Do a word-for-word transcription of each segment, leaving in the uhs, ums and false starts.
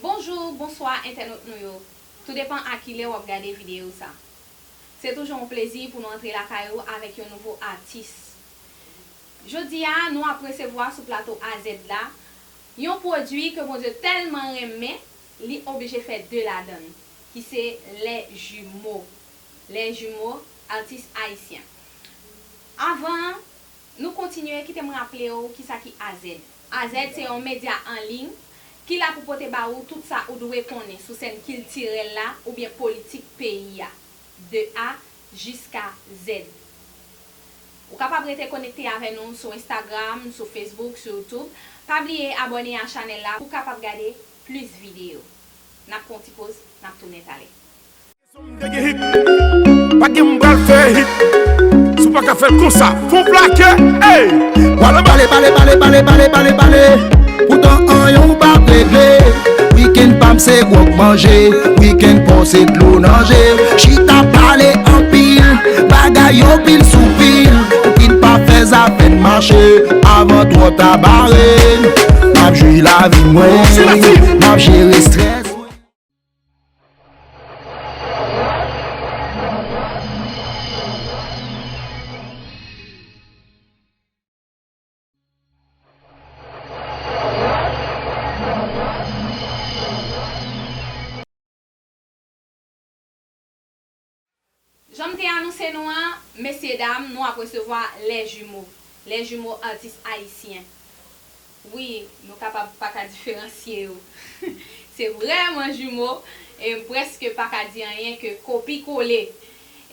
Bonjou, bonswa entènot nou yo. Tou depan a kilè w ap gade videyo sa. Se toujou yon plezi pou nou antre lakay ou avèk yon nouvo atis. Jodi a, nou ap resevwa sou plato A Z la yon pwodui ke Bondye tèlman renmen, li oblije fè de ladan l, ki se Les Jumeaux. Les Jumeaux, artiste haïtien. Avan nou kontinye, kite m raple w kisa ki A Z. A Z se yon medya an liy ki la pou pote ba ou tout sa ou dwe konnen sou sèn kiltirèl la oubyen politik peyi a, de A jiska Z. Ou kapab rete konekte avè nou sou Instagram, sou Facebook, sou YouTube. Pa bliye abòne a chanèl la pou w kapab gade plis videyo. N ap pran yon ti poz, n ap tounen talè. Pa gen m pral fè hit. Si w pa ka fè l konsa, fè w plake. Ey! Wala pale, pale, pale, pale, pale, pale, pale. Poutan anyen w p ap regle. Wikenn pa m se gwòg manje. Wikenn pa w se dlo nan je. Chita pale anpil. Bagay yo pil sou pil. Pou ki n pa fè zafè n mache. Avan twò ta bare n. N ap jwi lavi mwen. N ap jere estrès. Jan m te anonse nou an, mesyedam, nou ap resevwa Les Jumeaux. Les Jumeaux, atis ayisyen. Wi, nou kapab pa ka diferansye yo. Se vrèman jimo, e m prèske pa ka di anyen ke kopi kole.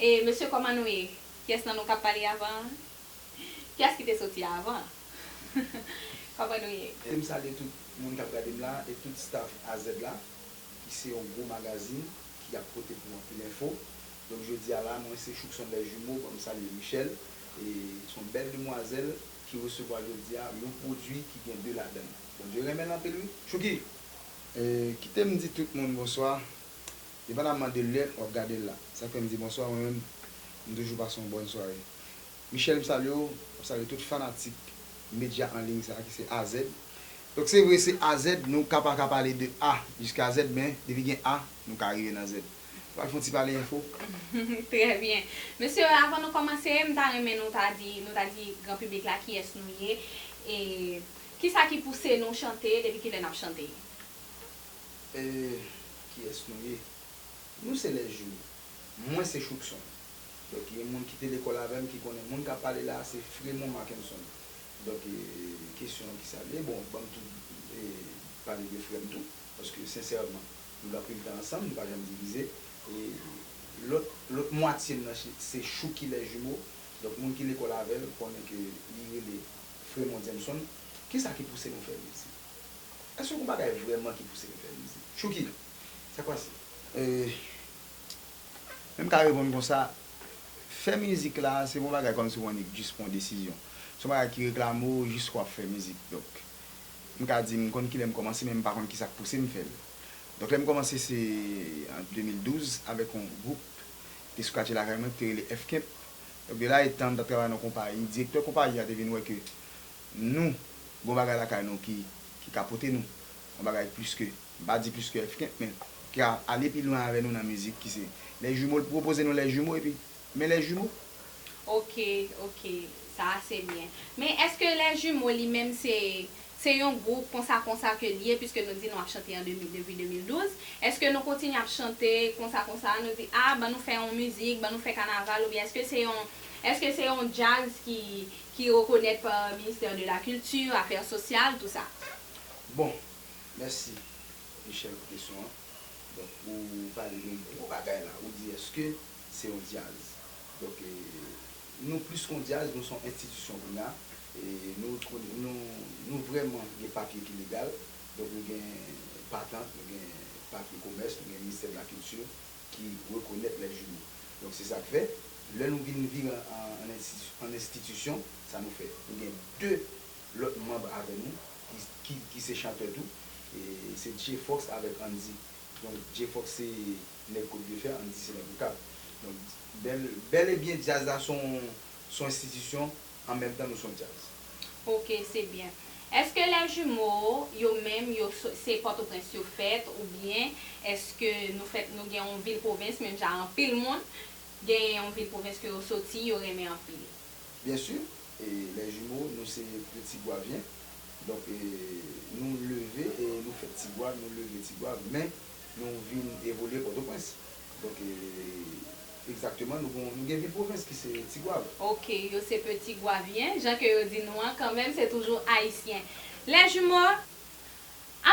E mesye, kòman nou ye? Kiyès nan nou k ap pale avan an? Kiyès ki te soti avan? Kòman nou ye? E m salye tout moun k ap gade m la e tout staff A Z la, ki se yon gwo magazin ki ap pote pou anpil enfo. Donk, jodi a la, mwen se Choukson Les Jumeaux, ban m salye Michelle, e se yon bèl demwazèl ki resevwa jodi a yon pwodui ki gen de ladan l. Bondye renmen l anpil, wi. Chouki! E, kite m di tout moun bonswa, depandamman de lè w ap gade l la. Sa k fè m di bonswa, mwen menm, m toujou pase yon bòn sware. Michel, m salye w, m ap salye tout fanatik medya an liy sa a ki se A Z. Donk, se vre, se A Z, nou ka pa ka pale de A jiska Z, men depi gen A, nou ka rive nan Z. Nou pral fè yon ti pale enfo. Trè byen. Mesye, avan nou kòmanse, m ta renmen nou ta di, nou ta di gran piblik la kiyès nou ye, e kisa ki pouse nou chante, depi kilè n ap chante? E kiyès nou ye? Nou se Les Jumeaux. Mwen se Choukson. Donk, gen moun ki te lekòl avè m ki konnen moun k ap pale la a se Fremon Mackenson. Donk, e, kesyon an kisa l ye? Bon, ban m tou, e, pale de frè m tou, paske sensèman, nou gen anpil tan ansanm, nou pa janm divize. E lòt, lòt mwatye m nan se, se Chouki Les Jumeaux. Donk, moun ki lekòl avè l konnen ke li rele Fremon Jameson. Kisa ki pouse nou fè mizik? Èske gen yon bagay vrèman ki pouse nou fè mizik? Chouki, sa k pase? E, men m ka reponn konsa, fè mizik la, se pa yon bagay kòmsi ou annik jis pran yon desizyon. Se yon bagay ki reklame w jis w ap fè mizik. Donk, m ka di, m konn kilè m kòmanse, men m pa konn kisa k pouse m fè l. Donk, lè m kòmanse, se an de mil douz, avèk yon gwoup ki te sou katye lakay mwen, ki te rele F Kemp. Donk, de la etan, m t ap travay nan yon konpayi. Direktè konpayi a te vin wè ke nou, gen yon bagay lakay nou ki, ki ka pote nou yon bagay plis ke, m pa di plis ke F Kemp, men ki ka ale pi lwen avè nou nan mizik, ki se Les Jumeaux, l pwopoze nou Les Jumeaux, epi, men Les Jumeaux. Ok, ok, sa a se byen. Men èske Les Jumeaux li menm se, se yon gwoup konsa konsa ke l ye, piske nou di nou ap chante an de mil, depi de mil douz? Èske nou kontinye ap chante konsa konsa, nou di, a, ban nou fè yon mizik, ban nou fè kanaval, oubyen èske se yon, Èske se yon djaz ki, ki rekonèt pa ministè de la kilti, afè sosyal, tou sa? Bon, mèsi, Michel, pou kesyon an. Donk, ou pale de yon gwo bagay la. Ou di, èske se yon djaz? Donk, e, nou plis ke yon djaz, nou se yon enstitisyon kounye a. E nou, nou, nou vrèman gen papye ki legal. Donk, nou gen patant, nou gen papye komès, nou gen ministè de la kilti ki rekonèt Les Jumeaux. Donk, se sa k fè, lè nou vin vire an, an enstiti-, an enstitisyon, sa nou fè? Nou gen de lòt manm avè nou ki, ki, ki se chantè tou. E se Jay Fox avèk Andy. Donk, Jay Fox se nèg Kot Vye Fè, Andy se nèg Okap. Donk, bèl, bèl e byen djaz la se yon, se yon enstitisyon, an menm tan nou se yon djaz. Ok, se byen. Èske Les Jumeaux, yo menm, yo so- se Pòtoprens yo fèt, oubyen èske nou fèt, nou gen yon vil pwovens, menm jan anpil moun, gen yon vil pwovens ke yo soti, yo renmen anpil? Byen si, e Les Jumeaux, nou se de Tigwavyen. Donk, e, nou leve, e nou fèt Tigwav, nou leve Tigwav, men nou vin evolye Pòtoprens. Donk, e, egzakteman, nou gon, nou gen vil pwovens ki se Tigwav. Ok, yo se Peti Gwavyen, jan ke yo di nou an, kanmenm, se toujou Ayisyen. Les Jumeaux,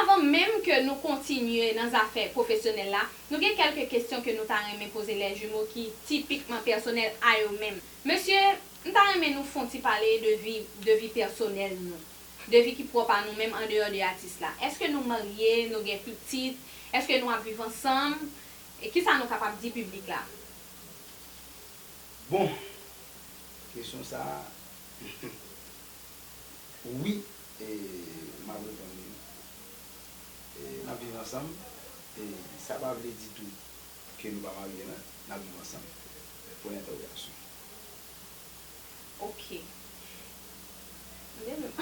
avan menm ke nou kontinye nan zafè pwofesyonèl la, nou gen kèlke kesyon ke nou ta renmen poze Les Jumeaux ki tipikman pèsonèl a yo menm. Mesye, m ta renmen nou fè yon ti pale de vi, de vi pèsonèl nou, de vi ki pwòp a nou menm andeyò de atis la. Èske nou marye, nou gen pitit, èske nou ap viv ansanm? E kisa nou kapab di piblik la? Bon, kesyon sa a, wi, e, m ap reponn li. E, n ap viv ansanm, e sa pa vle di tou ke nou pa marye, non, n ap viv ansanm. Pwen entèwogasyon. Ok. Tande non.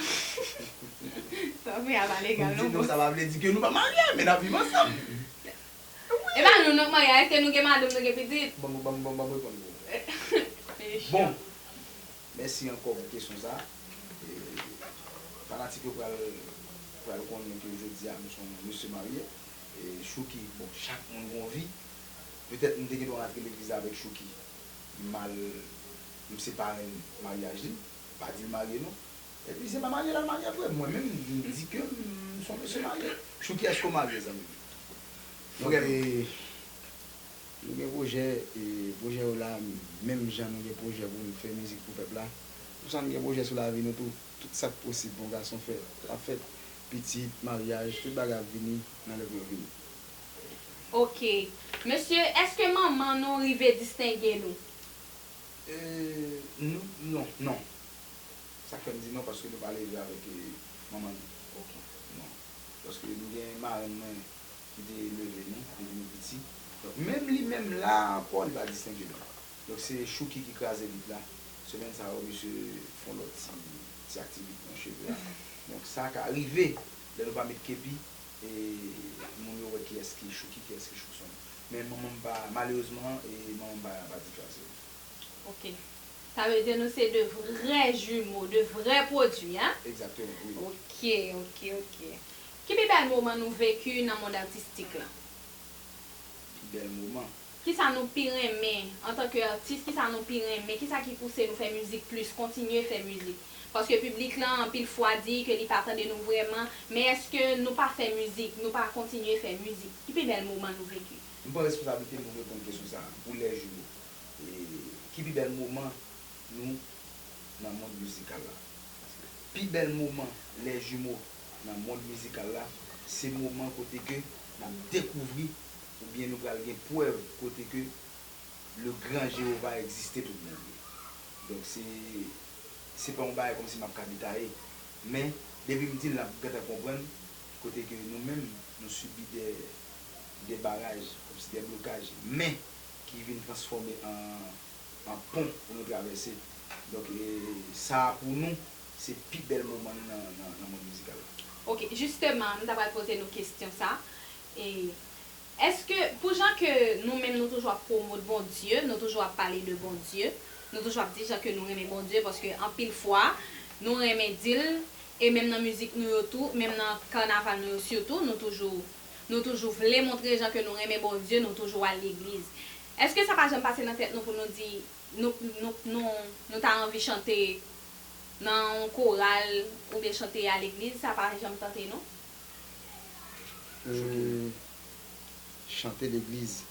Sa w fè a pa legal non, bòs. Sa pa vle di ke nou pa marye, men n ap viv ansanm. E pa nou, nou k marye, èske nou gen madanm, nou gen pitit? Ban m, ban m, ban m, ban m reponn pou ou. Bon, mèsi ankò pou kesyon sa. E, fanatik yo pral, pral konnen ke jodi a, m se yon mesye marye. E, Chouki, bon, chak moun gen yon vi. Petèt m te gen dwa rantre legliz la avèk Chouki. M al, m se parenn maryaj li. Pa di l marye non. Epi se pa marye l al marye vre. Mwen menm, m di ke m se yon mesye marye. Chouki, èske w marye, zanmi m? Frè m. Nou gen pwojè, e pwojè yo la, menm jan nou gen pwojè pou nou fè mizik pou pèp la. Konsa nou gen pwojè sou lavi nou tou. Tout sa k posib pou yon gason fè, ap fèt. Pitit, maryaj, tout bagay ap vini nan lè pou yo vini. Ok. Mesye, èske manman nou rive distenge nou? E, nou, non, non. Sa k fè m di non, paske nou pa leve avèk, e, manman nou. Ok. Non. Paske nou gen marenn mwen ki te leve nou depi nou piti. Donk, menm li menm la ankò, li pa distenge nou. Donk, se Chouki ki kraze bit la. Semèn sa yo, misye fè yon lòt ti, ti aktivite nan cheve a. Donk, sa ka rive, lè nou pa met kepi, e moun yo wè kiyès ki Chouki, kiyès ki Choukson. Men manman m pa, malerezman, e manman m pa, pa di kraze. Ok. Sa vle di nou se de vrè jimo, de vrè pwodui, en? Egzakteman, wi. Ok, ok, ok. Ki pi bèl moman nou veki nan mond atistik la? Pi bèl moman. Kisa nou pi renmen antanke atis? Kisa nou pi renmen? Kisa ki pouse nou fè mizik plis, kontinye fè mizik? Paske piblik lan anpil fwa di ke li pa tande nou vrèman, men èske nou pa fè mizik, nou pa kontinye fè mizik? Ki pi bèl moman nou veki? M pran responsablite m pou reponn kesyon sa a pou Les Jumeaux. E, ki pi bèl moman nou nan mond mizikal la? Pi bèl moman Les Jumeaux nan mond mizikal la, se moman kote ke n ap dekouvri oubyen nou pral gen prèv kote ke le gran Jewova egziste tout bon vre. Donk, se, se pa yon bagay kòmsi m ap ka detaye, men depi m di l, n ap gentan konprann kote ke nou menm, nou sibi de, de baraj, kòmsi de blokaj, men ki vin transfòme an, an pon pou nou travèse. Donk, e, sa a pou nou, se pi bèl moman nou nan, nan, nan mond mizikal la. Ok, jisteman, m ta pral poze nou kesyon sa. E, èske, pou jan ke nou menm nou toujou ap pwomot Bondye, nou toujou ap pale de Bondye, nou toujou ap di jan ke nou renmen Bondye, paske anpil fwa, nou renmen di l, e menm nan mizik nou yo tou, menm nan kanaval nou yo sitou, nou toujou, nou toujou vle montre jan ke nou renmen Bondye, nou toujou al legliz. Èske sa pa janm pase nan tèt nou pou nou di, nou, nou, nou, nou ta anvi chante nan yon koral oubyen chante a legliz, sa pa janm tante nou? Euh, chante legliz.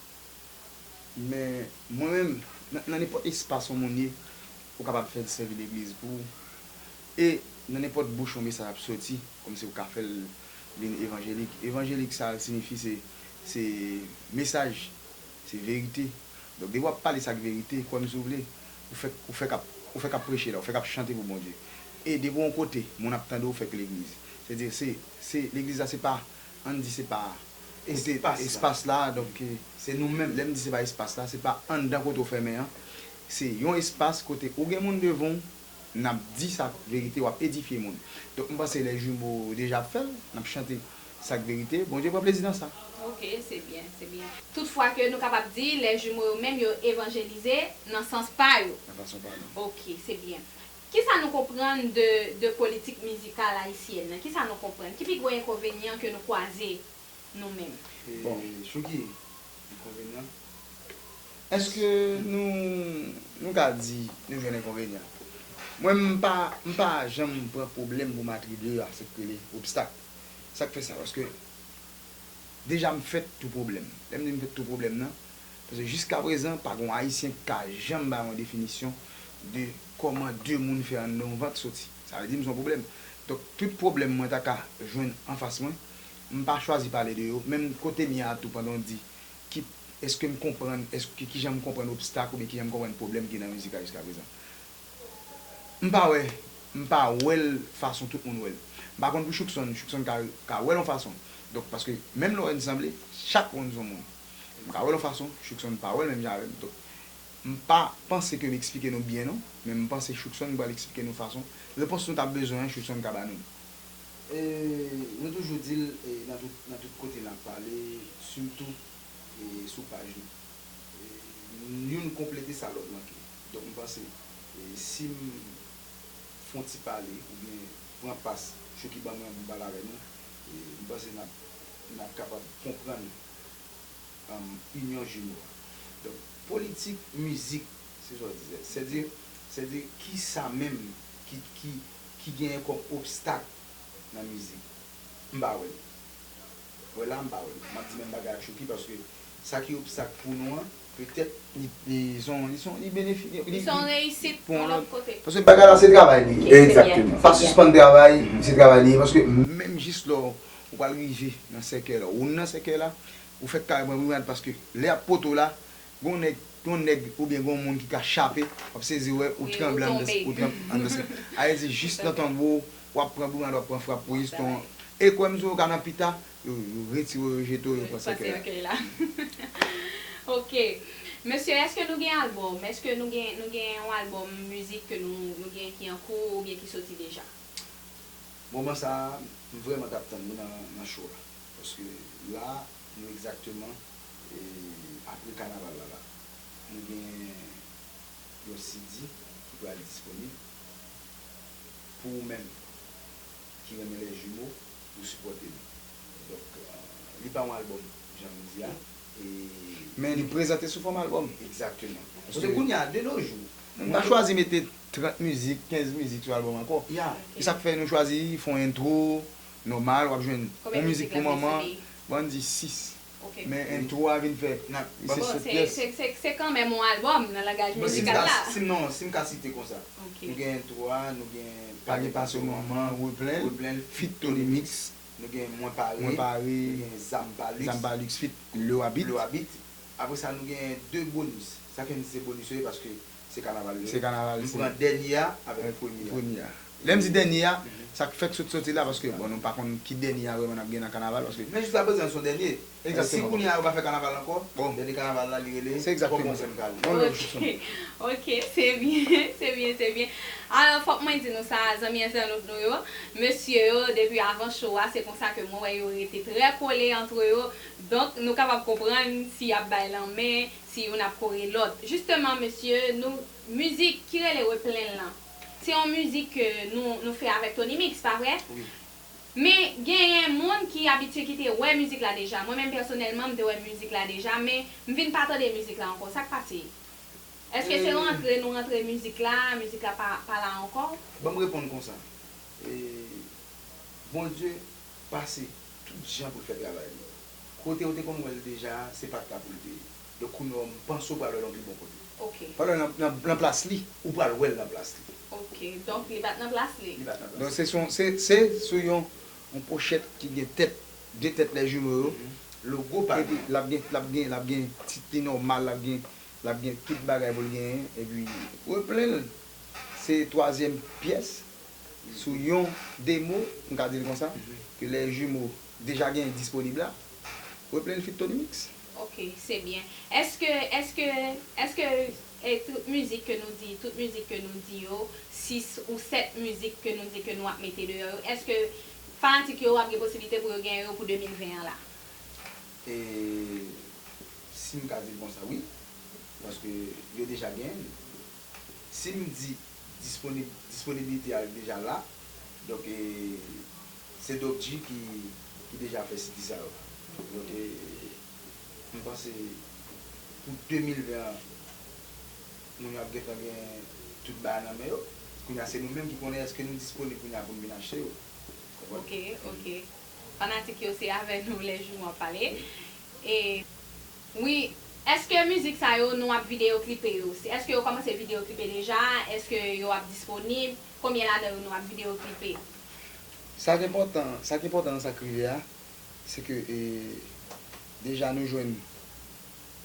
Men mwen menm, nan, nan nenpòt espas yon moun ye, ou kapab fè l sèvi legliz pou ou. E nan nenpòt bouch yon mesaj ap soti, kòmsi ou ka fè l vin evanjelik. Evanjelik sa l siyifi se, se mesaj, se verite. Donk depi w ap pale sa k verite, kwè m si w vle, ou fèk, ou fèk ap, ou fèk ap preche la, ou fèk ap chante pou Bondye. E depi w yon kote, moun ap tande w fèk legliz. Sètadi se, se, legliz la se pa, ann di se pa kote espas la, donk se nou menm. Lè m di se pa espas la, se pa anndan kote w fèmen an. Se yon espas kote ou gen moun devan w, n ap di sa k verite, w ap edifye moun. Donk m panse lè jimo deja ap fè l, n ap chante sa k verite, Bondye pran plezi nan sa. Ok, se byen, se byen. Toutfwa ke nou kapab di lè jimo yo menm yo evanjelize nan sans pa yo. Nan fason pa nou. Ok, se byen. Kisa nou konprann de, de politik mizikal ayisyèn nan? Kisa nou konprann? Ki pi gwo enkonvenyan ke nou kwaze nou menm? E, Chouki, enkonvenyan? Èske nou, nou ka di nou jwenn enkonvenyan? Mwen, m pa, m pa janm pran pwoblèm pou m atribye a sa k rele obstak. Sa k fè sa? Paske deja m fèt tou pwoblèm. Lè m di m fèt tou pwoblèm nan, paske jiskaprezan, pa gen yon Ayisyen k ka janm bay yon definisyon de kòman de moun fè anndan yon vant soti. Sa vle di m se yon pwoblèm. Donk, tout pwoblèm mwen ta ka jwenn anfas mwen, m pa chwazi pale de yo. Menm kote m ye a tou, pandan w di, ki, èske m konprann, èske, kijan m konprann obstak oubyen kijan m konprann pwoblèm ki nan mizik la jiskaprezan? M pa wè, m pa wè l fason tout moun wè l. M pa konn pou Choukson, Choukson ka, ka wè l yon fason. Donk, paske menm lè w wè n sanble, chak moun se yon moun. M ka wè l yon fason, Choukson pa wè l menm jan avè m. Donk, m pa panse ke m eksplike nou byen non, men m panse Choukson pral eksplike nou fason, repons nou t ap bezwen an, Choukson ka ba nou l. E, nou toujou di l, e, nan tout, nan tout kote n ap pale, sitou, e, sou paj nou. E, youn konplete sa lòt manke. Donk, m panse, e, si m fè yon ti pale oubyen pran pas Chouki ban mwen pou m pale avè nou, e, m panse n ap, n ap kapab konprann, um, inyon jimo a. Donk, politik mizik, se sa w di, sètadi, sètadi, kisa menm ki, ki, ki genyen kòm obstak nan mizik? M pa wè l. Wè la, m pa wè l. M ap di menm bagay ak Chouki, paske sa ki obstak pou nou an, petèt, Li, li se yon, li se yon, li benefi-, li, li se yon reyisit pou yon lòt kote. Paske bagay la se travay li ye. Egzakteman. Pa sispann travay, se travay li ye. Paske menm jis lè w pral rive nan sèkèy la, ou nan sèkèy la, ou fèk kare pran brimad paske lè y ap pote w la, gon nèg, gon nèg oubyen gon moun ki ka chape, w ap sezi wè ou tranble anndan, ou tranble anndan sèkèy. A vle di jis nan tanbou, w ap pran brimad, w ap pran frap pou iston an. E kwè m di w ka nan pita, yo, yo retire w, yo jete w, yo pran sèkèy la. Ok. Mesye, èske nou gen albòm? Èske nou gen, nou gen yon albòm mizik ke nou, nou gen ki an kou oubyen ki soti deja? Moman sa a, m vrèman t ap tann nou nan, nan show la. Paske la, nou egzakteman, e, apre kanaval la la. Nou gen yon C D ki pral disponib pou ou menm ki renmen Les Jumeaux, pou sipòte nou. Donk, e, li pa yon albòm, jan m di a. E, Men li prezante sou fòm albòm. Egzakteman. Paske kounye a, de nos jours, Nou pa chwazi mete trant mizik, kenz mizik sou albòm ankò. Ya. E sa k fè nou chwazi fè yon entwo nòmal, w ap jwenn yon mizik pou manman, bon, ann di sis. Men entwo a vin fè, se sèt pyès. Se kanmenm yon albòm nan langaj mizikal la. Si m, non, si m ka site konsa. Nou gen entwo a, nou gen Pa gen pase manman, Replen, Replen, feat Tony Mix. Nou gen Mwen Pare, Mwen Pare, nou gen Zam Pa Lux. Zam Pa Lux feat Leo Abit. Leo Abit. Apre sa, nou gen de bonis. Sa fè m di se bonis yo ye, paske se kanaval yo ye. Se kanaval, M pran dènye a avèk premye a. Premye a. Lè m di dènye a, sa k fèk sot soti la, paske, bon, nou pa konn ki dènye a vrèman n ap gen nan kanaval, paske. Men jiskaprezan, se yon dènye. Si Egzakteman. Kounye a yo pa fè kanaval ankò, bon, dènye kanaval la, li rele Kòman w fè m prale. Bon, Ok, ok, se byen, se byen, se byen. Alò, fòk mwen di nou sa, zanmi entènot nou yo, mesye yo, depi avan show a, se konsa ke mwen wè yo rete trè kole antre yo. Donk, nou kapab konprann si y ap bay lanmen, si youn ap kore lòt. Jisteman, mesye, nou, mizik ki rele Replen lan, se yon mizik ke nou, nou fè avèk Tony Mix, pa vre? Wi. Men, genyen moun ki abitye ki te wè mizik la deja. Mwen menm pèsonèlman, m te wè mizik la deja, men m vin pa tande mizik la ankò. Sa k pase? Èske se rantre nou rantre mizik la, mizik la pa, pa la ankò? Ban m reponn konsa. E, Bondye pase tout jan pou l fè travay li. Kote w te konn wè l deja a, se pa t la pou l te ye. Donk kounye a, m panse w pral wè l yon pi bon kote. Ok. Pral wè l nan, nan, nan plas li, ou pral wè l nan plas li. Ok, donk li pa t nan plas li. Li pa t nan plas li. Donk se sou, se, se sou yon, yon pochèt ki gen tèt, de tèt lè jimo yo. Logo pa l. Epi l ap gen, l ap gen, l ap gen tit li nòmal, l ap gen, l ap gen tout bagay pou l genyen. Epi replen l, se twazyèm pyès sou yon demo, m ka di l konsa, ke lè jimo deja genyen disponib la. Replen l feat Tony Mix. Ok, se byen. Èske, èske, èske e tout mizik ke nou di, tout mizik ke nou di yo, sis ou sèt mizik ke nou di ke nou ap mete deyò yo, èske fanatik yo ap gen posiblite pou yo genyen yo pou de mil ven an la? E si m ka di l konsa, wi. Paske yo deja genyen l. Si m di disponib, disponiblite a deja la, donk e, se Dope G ki, ki deja fè C D sa yo. Donk e, m panse pou de mil ven an, moun yo ap gentan gen tout bagay nan men yo. Kounye a se nou menm ki konnen èske nou disponib kounye a pou n vin achte yo. Ok, ok. Fanatik yo se avè nou lè jimo ap pale. E, wi, èske mizik sa yo nou ap videyo klipe yo? Èske yo kòmanse videyo klipe deja? Èske yo ap disponib? Konbyen ladan yo nou ap videyo klipe? Sa k enpòtan, sa k enpòtan nan sa k rive a, se ke e, deja nou jwenn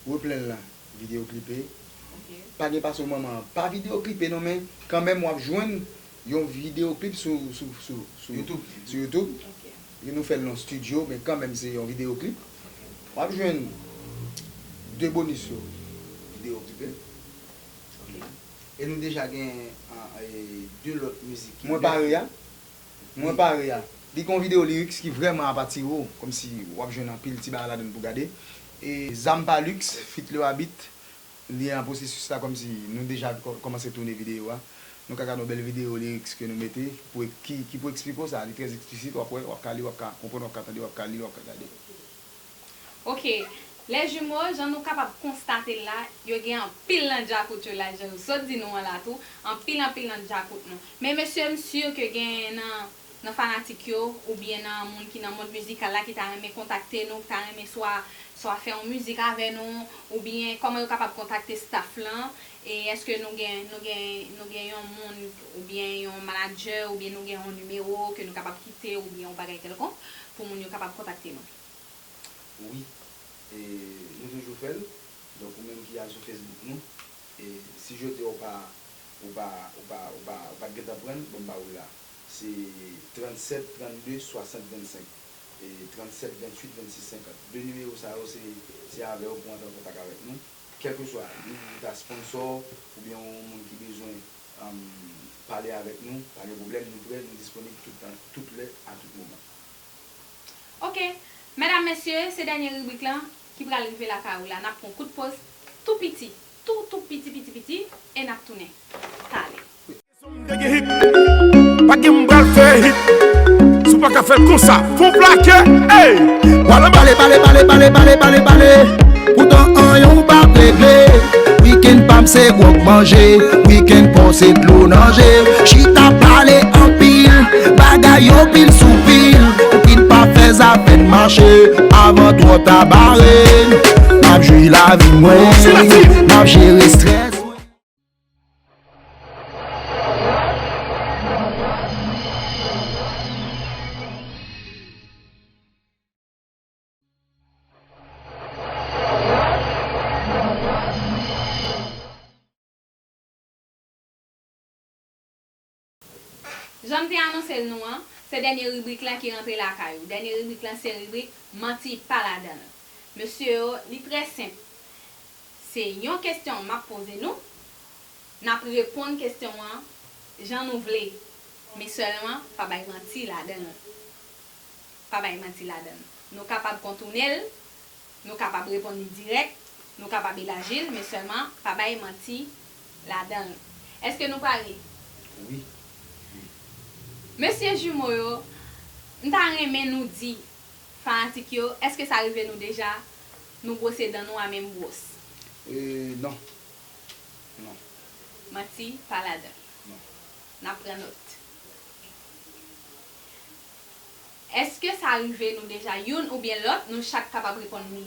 Replen l lan videyo klipe. Pa gen pase w manman an pa videyo klipe non, men kanmenm w ap jwenn yon videyo klip sou, sou, sou, sou YouTube. Sou YouTube. Epi nou fè l nan estidyo, men kanmenm se yon videyo klip. W ap jwenn de bonis yo videyo klipe. E nou deja gen de lòt mizik ki nèf. Mwen pare a. Mwen pare a. Li gon videyo lyrics ki vrèman ap atire w, kòmsi w ap jwenn anpil ti bagay ladan l pou gade. E Zam pa Lux feat Leo Abit, li an pwosesis la kòmsi nou deja kò- kòmanse tounen videyo a. Nou ka gade yon bèl videyo lyrics ke nou mete pou ek- ki, ki pou eksplike w sa. Li trè eksplisit, w ap wè, w ap ka li, w ap ka konprann, w ap ka tande, w ap ka li, w ap ka gade. Ok, lè jimo, jan nou kapab konstate l la, yo gen anpil nan djakout yo la, jan yo sot di nou an la tou, anpil anpil nan djakout nou. Men mesye, m si ke gen nan, nan fanatik yo, oubyen nan moun ki nan mond mizikal la ki ta renmen kontakte nou, ki ta renmen swa, swa fè yon mizik avè nou, oubyen kòman yo kapab kontakte staff lan, e èske nou gen, nou gen, nou gen yon moun, oubyen yon manadjè, oubyen nou gen yon nimewo ke nou kapab kite, oubyen yon bagay kèlkonk, pou moun yo kapab kontakte nou? Wi, e, nou toujou fè l. Donk, ou menm ki al sou Facebook nou, e, si jodi a w pa, ou pa, ou pa, ou pa, ou pa t gentan pran l, bon, m ba ou l la. Se trannsèt trannde swasant vennsenk, e, trannsèt venntuit vennsis senkant. De nimewo sa yo, se, se avè yo pou antre an kontak avèk nou. Kèlkeswa, ou ta sponsò, oubyen yon moun ki bezwen, um, pale avèk nou, pa gen pwoblèm, nou prè, nou disponib tout tan, tout lè, a tout moman. Ok, medam, mesye, se dènye ribrik lan ki pral rive lakay ou la. N ap pran kout poz tou piti, tou, tou piti, piti, piti, e n ap tounen. Talè. Pa gen m pral fè hit. Si w pa ka fè l konsa, fò w plake. Ey! Pale, pale, pale, pale, pale, pale, pale. Poutan anyen w p ap regle. Wikenn pa m se gwòg manje. Wikenn pa w se dlo nan je. Chita pale anpil. Bagay yo pil sou pil. Pou ki n pa fè zafè n mache. Avan twò ta bare n. M ap jwi lavi mwen. M ap jere strès mwen. Jan m te anonse l nou an, se dènye ribrik la ki rantre lakay ou. Dènye ribrik lan se ribrik Manti pa ladan l. Mesye yo, li trè senp. Se yon kesyon m ap poze nou, n ap reponn kesyon an jan nou vle, men sèlman pa bay manti ladan l. Pa bay manti ladan l. Nou kapab kontounen l, nou kapab reponn li dirèk, nou kapab elaji l, men sèlman pa bay manti ladan l. Èske nou pare? Wi. Mesye jimo yo, m ta renmen nou di fanatik yo, èske sa rive nou deja, nou bwose dan nou a menm bwos? E, non. Non. Manti pa ladan. Non. N ap pran nòt. Èske sa rive nou deja, youn oubyen lòt, nou chak kapab reponn wi?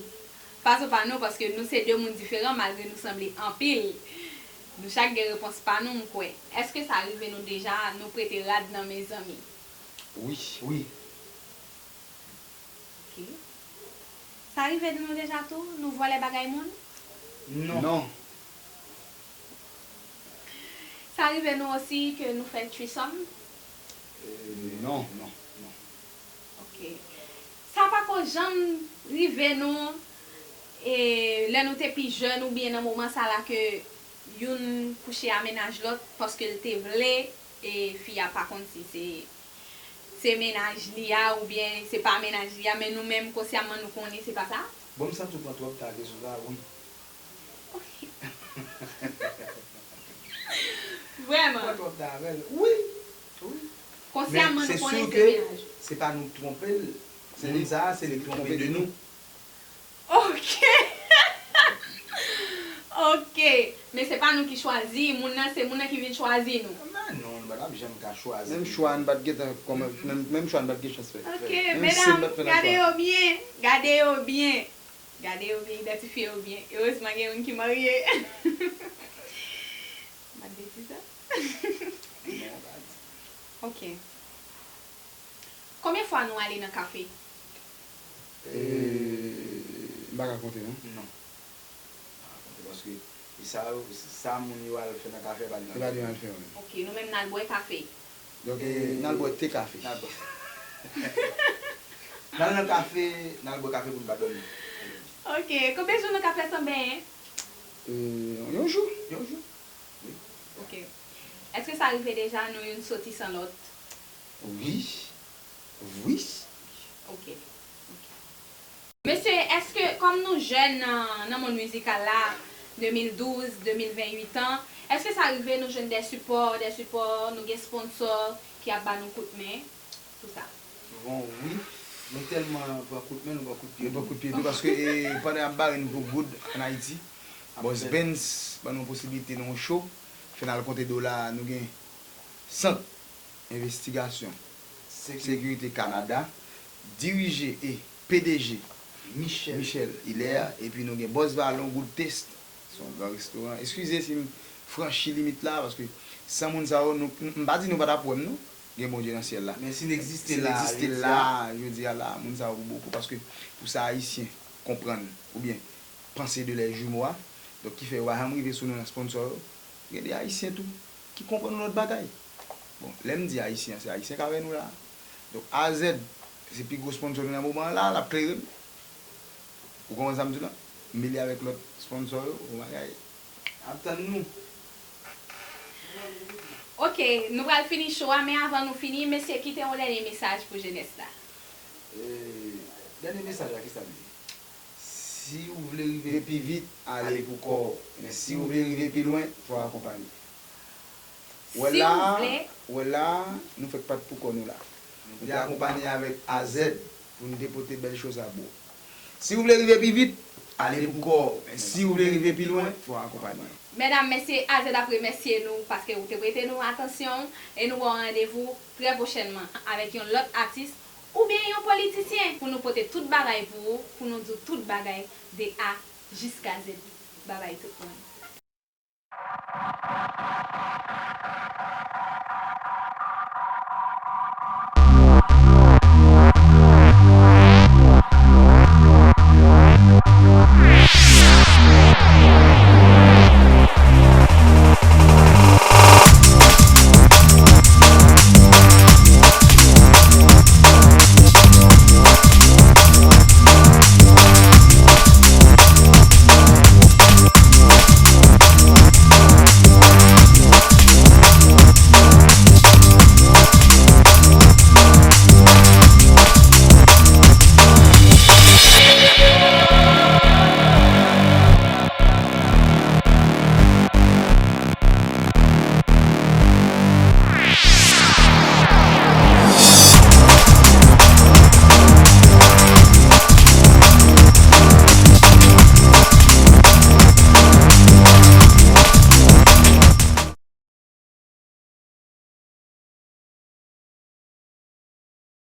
Fason pa nou, paske nou se de moun diferan, malgre nou sanble anpil. Nou chak gen repons pa nou, m kwè. Èske sa rive nou deja, nou prete rad nan men zanmi? Wi. Wi. Ok. Sa rive nou deja tou, nou vòlè bagay moun? Non. Non. Sa rive nou osi ke nou fè threesome? Non. Non. Non. Ok. Sa pako janm rive nou, e, lè nou te pi jèn oubyen nan moman sa la ke youn kouche a mennaj lòt paske l te vle, e fi a pa konn si se, se mennaj li a oubyen se pa mennaj li a, men nou menm konsyaman nou konnen se pa sa? Bon, m santi w pran twòp ta kesyon sa, wi. Vrèman. Pran twòp ta avè l. Wi. Wi. Konsyaman Men nou se konnen sur se ke mennaj. Se pa nou k twonpe l. Se moun sa a, se li k twonpe de nou. Ok. Ok. Men se pa nou ki chwazi, moun nan, se moun nan ki vin chwazi nou. Men non, nou pa t ap janm ka chwazi. Menm chwa n pa t gentan kòman, menm, menm chwa n pa t gen chans fè. Ok, Menm si n pa medam, t fè nan gade chwa. Yo byen, gade yo byen, gade yo byen, idantifye yo byen. Erezman gen youn ki marye. M ap di sa. Non, pa di. Ok. Konbyen fwa nou ale nan kafe? E, m pa ka konte non. Non. Pa konte paske e sa yo, sa moun yo al fè nan kafe pa li Se pa li al fè wi. Ok, nou menm n al bwè kafe. Donk, E, n al bwè te kafe. N al bwè. N al nan kafe, n al bwè kafe pou n pa dòmi. Ok, konbyen jou nou ka fè san benyen? E, yon jou. Yon jou. Ok. Èske sa rive deja nou youn soti san lòt? Wi. Wi. Ok. Ok. Mesye, èske kòm nou jèn nan, nan mond mizikal la, de mil douz, de mil venn uit an, èske sa rive nou jwenn de sipò, de sipò, nou gen sponsò ki ap ba nou kout men sou sa? Bon, wi. Nou tèlman pran kout men, nou pran kout pye. Nou pran kout pye tou paske e, pandan y ap bare n pou goud ann Ayiti, Boss Benz ban nou posiblite nan yon show, fè n al konte dola, nou gen sant envestigasyon sekirite Kanada, dirije e P D G Michel. Michel Hilaire, epi nou gen Boss Valon, Good Taste, se yon gran restoran. Eskize si m franchi limit la, paske san moun sa yo, nou, m pa di nou pa t ap wè m non, gen Bondye nan syèl la. Men si n egziste Si n la, egziste jodi la, a, jodi a la, moun sa yo pou bokou, paske pou sa Ayisyen konprann, oubyen panse de lè jimo a, donk ki fè yo pa janm rive sou nou nan sponsò yo, gen de Ayisyen tou ki konprann yon lòt bagay. Bon, lè m di Ayisyen an, se Ayisyen k avè nou la. Donk A Z, se pi gwo sponsò nou nan moman an la, l ap klere n. Ou konprann sa m di w la? M mele avèk lòt sponsò yo, yon bagay. Ap tann nou. Ok, nou pral fini show a, men avan nou fini, mesye, kite yon dènye mesaj pou jenès la. E, dènye mesaj la, ki sa l ye? Si ou vle Rive rive pi vit, ale pou kò w. Men si ou vle rive pi lwen, fò w akonpanye. Wè Si la, ou vle, wè la, nou fèk pa t pou kò nou la. Nou te akonpanye avèk A Z pou n te pote bèl cho sa pou ou. Si ou vle rive pi vit, ale pou kò w. Men si ou vle rive pi lwen, fò w akonpanye. Medam, mesye, A Z ap remèsye nou paske ou te prete nou atansyon e nou ba w randevou trè pwochènman avèk yon lòt atis oubyen yon politisyen pou nou pote tout bagay pou ou, pou nou di w tout bagay de A jiska Z. Babay tout moun.